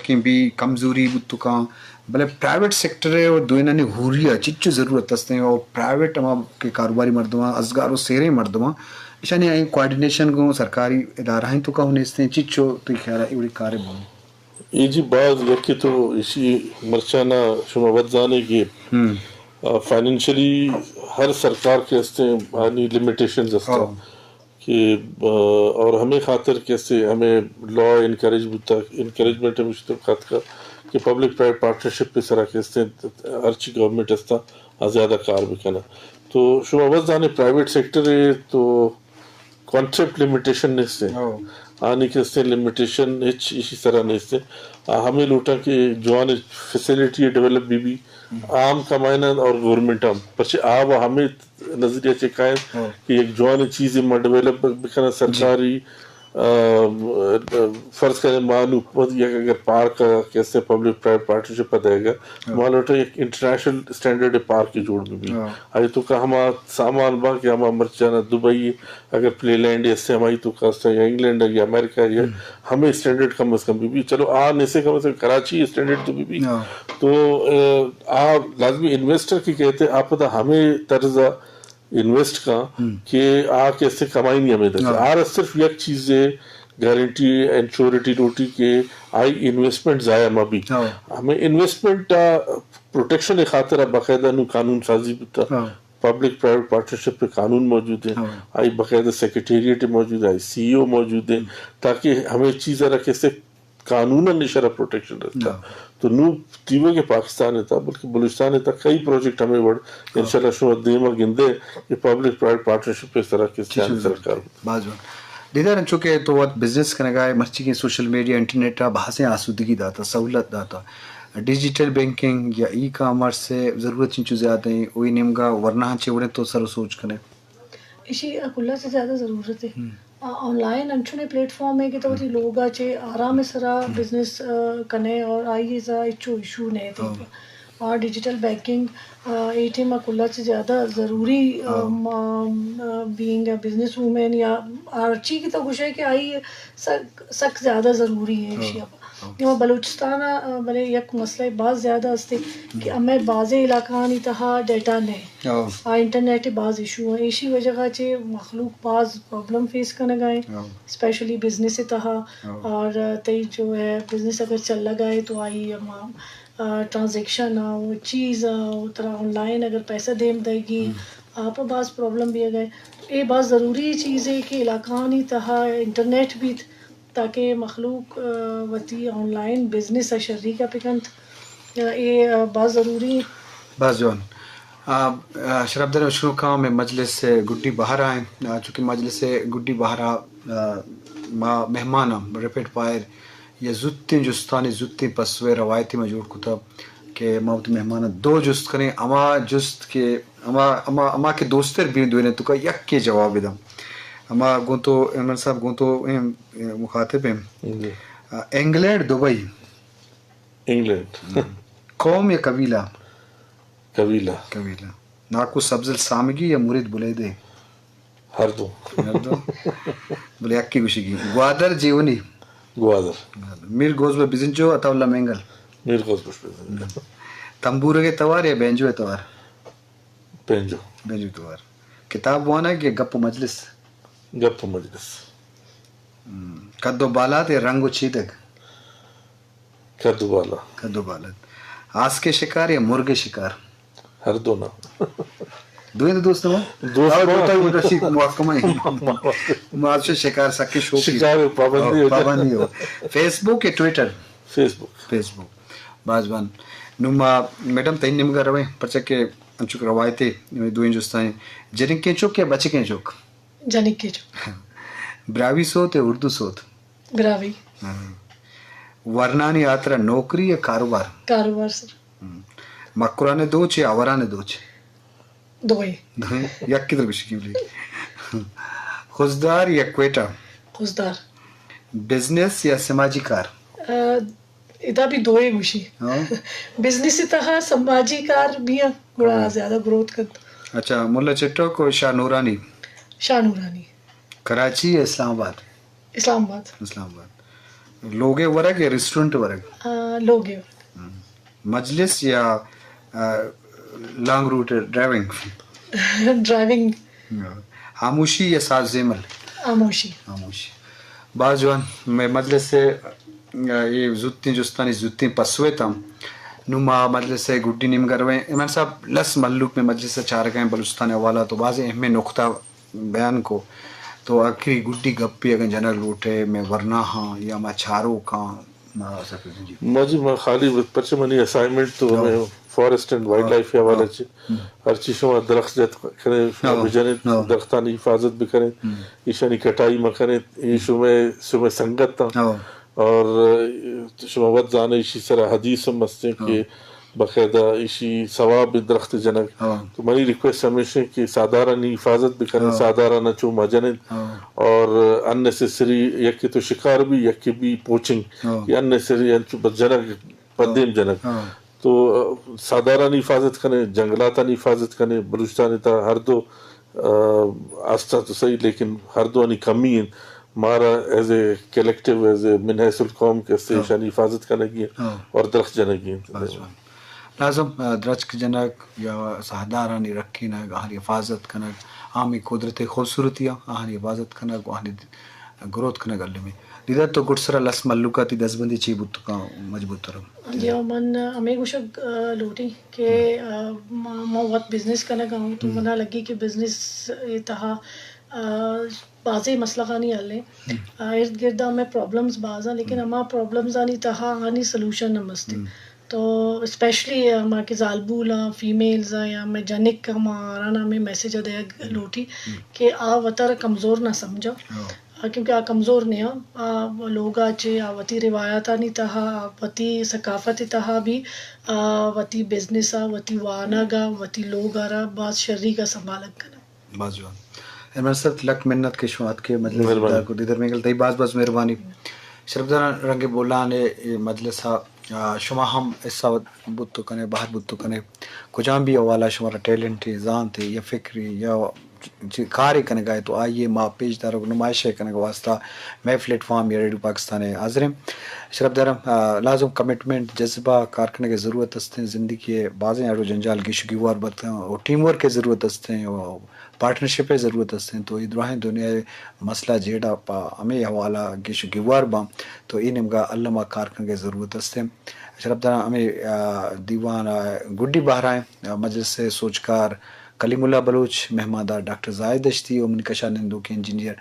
کہ بی کمزوری بوت کاں، بلے پرائیویٹ سیکٹر ء و دوئینانی ہوری ء چچو ضرورت است ایں، و پرائیویٹ ہما کہ کاروباری مردماں، ازگار و سیریں مردماں، اشانی آئی کوآرڈینیشن گوں سرکاری ادارہ ایں تو کہو نیست ایں، چچو تئی خیال ء ایوڑی کارے بوں؟ اے جی باز یکے تو ایشی مرچانا شما وت زانے کہ، ہم۔ آ، فائنینشلی ہر سرکار کے ہستے آنی لمیٹیشنز ہستا۔ ہاں۔ کہ، آ، اور ہمیں خاطر کہ اسے ہمیں لا انکریج بوتا، انکریجمنٹ ہمیش تو خط کا کہ پبلک پرائیویٹ پارٹنرشپ پہ سرا کہ اسے ہرچی گورنمنٹ استا آ زیادہ کار بکنا۔ تو شما بس زانے پرائیویٹ سیکٹر ہے تو کانٹریکٹ لمیٹیشن نیست ہے۔ ہاں۔ آنی کہ اسے لمیٹیشن ہچ اسی طرح نیست ہے۔ آ ہمیں لوٹا کہ جوان فیسلٹی ڈیولپ بھی بھی عام کمائناں اور گورنمنٹ ہم۔ پرچہ آ و ہمیں نظریہ چہ کائیں ہاں۔ کہ یک جوان چیزے ما ڈیولپ بکناں، جی۔ سرکاری، آ، آ، فرض کریں ما نوں یک اگر پارک کہ اسے پبلک پرائیویٹ پارٹنرشپ دے گا، ہاں۔ ما لوٹا یک انٹرنیشنل اسٹینڈرڈ پارک جوڑ بھی۔ ہاں۔ آئی تو کہ ہما سامان با کہ ہما مرچانا دبئی اگر پلے لینڈ اسے ہمائی تو کاستا یا انگلینڈ یا امریکہ یا ہم۔ ہمیں اسٹینڈرڈ کم از کم بھی بھی۔ چلو آ نیسے کم از کم کراچی اسٹینڈرڈ تو بھی بھی۔ ہاں۔ تو، آ، آ لازمی انویسٹر کی کہتے آپ دا ہمیں طرز انویسٹ کا ہم۔ کہ آ کیسے کمائی نہیں ہمیں دے۔ ہاں۔ آ صرف یک چیز ہے، گارنٹی انشورٹی لوٹی کہ آئی انویسٹمنٹ ضائع مہ بھی۔ ہاں۔ ہمیں انویسٹمنٹ پروٹیکشن خاطر باقاعدہ نو قانون سازی بتا۔ ہاں۔ پبلک پرائیویٹ پارٹنرشپ پہ قانون موجود ہے، ہاں۔ آئی باقاعدہ سیکرٹریٹ موجود ہے، آئی سی ای او موجود ہے، ہم۔ تاکہ ہمیں چیز را کیسے قانون نشرہ پروٹیکشن رکھتا۔ ہاں۔ تو نو تیوہ کہ پاکستان ہے تھا، بلکہ بلوچستان ہے تھا، کئی پروجیکٹ ہمیں وڑ، ہاں۔ انشاءاللہ شما دیما گندے کہ پبلک پرائیویٹ پارٹنرشپ پہ سرا کیسے چیز سرکار۔ باز وقت۔ دیدار انچو کہ تو وت بزنس کنگا ہے، مرچی کہ سوشل میڈیا، انٹرنیٹ آ بہاسیں آسودگی داتا، سہولت داتا۔ ڈیجیٹل بینکنگ یا ای کامرس ء ضرورت چنچو زیادہ ایں؟ او اے نیمگا ورناہاں چے وڑیں تو سر و سوچ کنے؟ ایشی ء کل ء چہ زیادہ ضرورت ہے۔ ہم۔ آ، آن لائن انچونے پلیٹ فارم ہے کہ تو وتی لوگ ء چے آرام ء سرا بزنس، آ، کنے اور آئی ء سرا ہچو ایشو نہیں تھی۔ ہاں۔ اور ڈیجیٹل بینکنگ، آ، اے ٹائم ء کل ء چہ زیادہ ضروری، آ، ہاں۔ م-، آ، بینگ اے بزنس وومن یا ہرچی کہ تو گوشے کہ آئی سک، سک زیادہ ضروری ہے ایشی ء۔ ہاں۔ ہاں۔ بلوچستان ء، آ، بلے یک مسئلہ باز زیادہ است کہ ہمیں بازیں علاقہانی تہا ڈیٹا نہیں۔ ہاں۔ آ انٹرنیٹ باز ایشو ہیں۔ ایشی وجہ چہ مخلوق باز پرابلم فیس کنگا ہیں، ہاں۔ اسپیشلی بزنس تہا۔ ہاں۔ اور تئی جو ہے بزنس اگر چل لگا ہے تو آئی ہم، آ، ٹرانزیکشن آ، وہ چیز آ، وہ ترا آن لائن اگر پیسہ دیم دے گی، ہم۔ آپ باز پرابلم بھی ہے۔ اے باز ضروری چیز ہے کہ علاقہانی تہا انٹرنیٹ بھی تاکہ مخلوق، آ، وتی آن لائن بزنس ء شریک ء بکنت۔ آ، اے، آ، باز ضروری۔ باز جوان۔ آ، آ، شرف داریں شنوکاں، مئے مجلس ء گڈی بہر ء ایں۔ آ، چونکہ مجلس ء گڈی بہر ء، آ، ما مہماناں ریپڈ فائر یا زوتیں جستانی زوتیں پسو ء روایتے ما جوڑ کتگ کہ ما وتی مہماناں دو جست کنیں۔ ہما جست کہ ہما، ہما، ہما کہ دوستر بی دوئیں توکا یکے جواب داں۔ ہما گوں تو، عمران صاحب گوں تو، اے، اے، مخاطب ہیں۔ جی۔ آ، انگلینڈ، دبئی۔ انگلینڈ۔ قوم یا قبیلہ؟ قبیلہ۔ قبیلہ۔ ناکو سبزل سامگی یا مرید بلیدے؟ ہر دو۔ ہر دو۔ بلے یکے گوشگی۔ گوادر، جیونی؟ گوادر۔ میر گوزبر بزنجو، عطا اللہ مینگل؟ میر گوزبر بزنجو۔ تمبورگے توار یا بینجو توار؟ پنجو۔ پنجو توار۔ کتاب وانگ یا گپ و مجلس؟ گپ و مجلس۔ ہم۔ قد و بالاد یا رنگ و چیدگ؟ قد و بالاد۔ قد و بالاد۔ آسکے شکار یا مرگے شکار؟ ہر دو نا۔ دوئیں دوست ما؟ دوست آؤ، ما۔ دوتا ہی رشید محکمہ ہی۔ ما آسکے شکار سکے شوقی۔ شکار پابندی ہو۔ پابندی ہو۔ فیس بک یا ٹویٹر؟ فیس بک۔ فیس بک۔ باز بان۔ نو ما میڈم تئی نیمگا رویں، پرچہ کہ انچوک روایتے، دوئیں جستاں۔ جنکیں چک یا بچکیں چک؟ جنکیں چک۔ براہوئی سوت یا اردو سوت؟ براہوئی۔ ہاں۔ ورنانی ہاترا نوکری یا کاروبار؟ کاروبار سر۔ ہم۔ مکران دوچ یا ہوران دوچ؟ دوئے۔ دوئے۔ یکے در گوشی کی بلی۔ خضدار یا کوئٹہ؟ خضدار۔ بزنس یا سماجی کار؟ آ، ادا بھی دوئے گوشی۔ ہاں۔ بزنس تہا سماجی کار بھی ہیں، گڑا ہاں۔ زیادہ گروتھ کرتا۔ اچھا، ملا چٹک و شاہ نورانی؟ شاہ نورانی۔ کراچی یا اسلام آباد؟ اسلام آباد۔ اسلام آباد۔ لوگ ءِ ورگ یا ریسٹورنٹ ءِ ورگ؟ آ، لوگ ءِ ورگ۔ مجلس یا، آ، لانگ روٹ ڈرائیونگ؟ ڈرائیونگ۔ خاموشی یا ساز زیمل؟ خاموشی۔ خاموشی۔ باز جوان، مئے مجلس ءِ، آ، اے زوتیں جستانی زوتیں پسو اتاں۔ نوں ما مجلس ءِ گڈی نیمگ ءَ رویں۔ عمران صاحب، لس مھلوک مئے مجلس ءَ چارگ ءَ ایں، بلوچستان ءِ حوالہ ءَ تو بازیں اہمیں نقطہ بیان کو، تو آخری گڈی گپے اگاں جنگ لوٹ ئے مئے ورناہاں یا ما چاروکاں؟ ما جی، ما خالی، پرچہ منی اسائنمنٹ تو ہمیں فارسٹ اینڈ وائلڈ لائف ءِ حوالہ چی، ہرچی شما درخت جت کنے، شما بجنے، درختانی حفاظت بکنے، ایشانی کٹائی مکنے، یہ شما، شما سنگت تاں۔ اور شما وت زانے، ایشی سرا حدیث ہم ہستیں کہ باقاعدہ ایشی ثواب درخت جنگ۔ تو منی ریکویسٹ ہمیش ایں کہ ساہدارانی حفاظت بکنے، ساہدارانا چو مجنے، اور ان نیسیسری یکے تو شکار بی، یکے بی پوچنگ، یا ان نیسیسری انچو بس جنگ، پدیم جنگ۔ تو، آ، ساہدارانی حفاظت کنے، جنگلاتانی حفاظت کنے، بلوچستان تا ہر دو، آ، آستا تو صحیح، لیکن ہر دوانی کمی انت۔ مارا ایز اے کلیکٹیو، ایز اے من حیث القوم کہ استے ایشانی حفاظت کنگی انت اور درخت جنگی انت۔ لازم، آ، درچک جنگ یا ساہدارانی رکینگ، آہانی حفاظت کنگ، آ ہمے قدرت ءِ خوبصورتی آں، آہانی حفاظت کنگ، آہانی گروتھ کنگ المی۔ دیدہ تو گڈ سرا لس مھلوک ءَ تئی دزبندی چی بوت کن مجبور ترم؟ جی، من ہمے گوشگ، آ، لوٹی کہ، آ، ما، ما وت بزنس کنگ ءَ اوں، تو منا لگی کہ بزنس ءِ تہا، آ، بازیں مسئلہ آنی حل ایں۔ آ، ارد گرد ءَ ہمے پرابلمز باز ایں، لیکن ہما پرابلمز آنی تہا آنی سلوشن ہم است۔ تو اسپیشلی ہما کہ زالبول آں، فیمیلز آں یا مئے جنک آں، ما آرانا ہمے میسج ءَ دیگ لوٹی کہ آ وتارا کمزور نہ سمجھا۔ آ، کیونکہ آ کمزور نہ آں، آ لوگ ءَ چہ آ وتی روایتانی تہا، آ وتی ثقافت ءِ تہا بھی، آ وتی بزنس ءَ، وتی وانگ ءَ، وتی لوگ ءَ را باز شریگ ءَ سنبھالگ کناں۔ باز جوان۔ عمران صاحب، لک منت کہ شما اتکے مجلس ءَ۔ دیدار مینگل، تئی باز باز مہربانی۔ شرپدار رنگ بولان ءِ اے مجلس ءَ، آ، شما ہم حصہ بوت کنے، بہر بوت کنے۔ کجام بھی حوالہ شمارا ٹیلنٹ ءِ، زانت ءِ یا فکر ءِ یا چ-، کارے کنگا ءِ تو آئی ءَ ما پیش دارگ، نمائش ءِ کنگ واسطہ مئے پلیٹ فارم یا ریڈیو پاکستان ءَ حاضر ایں۔ شرپدار، آ، لازم کمٹمنٹ، جذبہ، کار کنگ ءِ ضرورت است ایں۔ زندگی ءِ بازیں اڑ و جنجال، گیش و گیوار بت ایں، و ٹیم ورک ءِ ضرورت است ایں، و پارٹنرشپ ءِ ضرورت است ایں۔ تو اے دراہیں دنیا ءِ مسئلہ جیڑہ پہ ہمے حوالہ گیش و گیوار باں، تو اے نیمگا الما کار کنگ ءِ ضرورت است ایں۔ شرپدار، ہمے، آ، دیوان ءِ گڈی بہرائیں، آ، مجلس ءِ سوجکار کلیم اللہ بلوچ، مہماندار ڈاکٹر زاہد دشتی و منی کشا نندوکیں انجینئر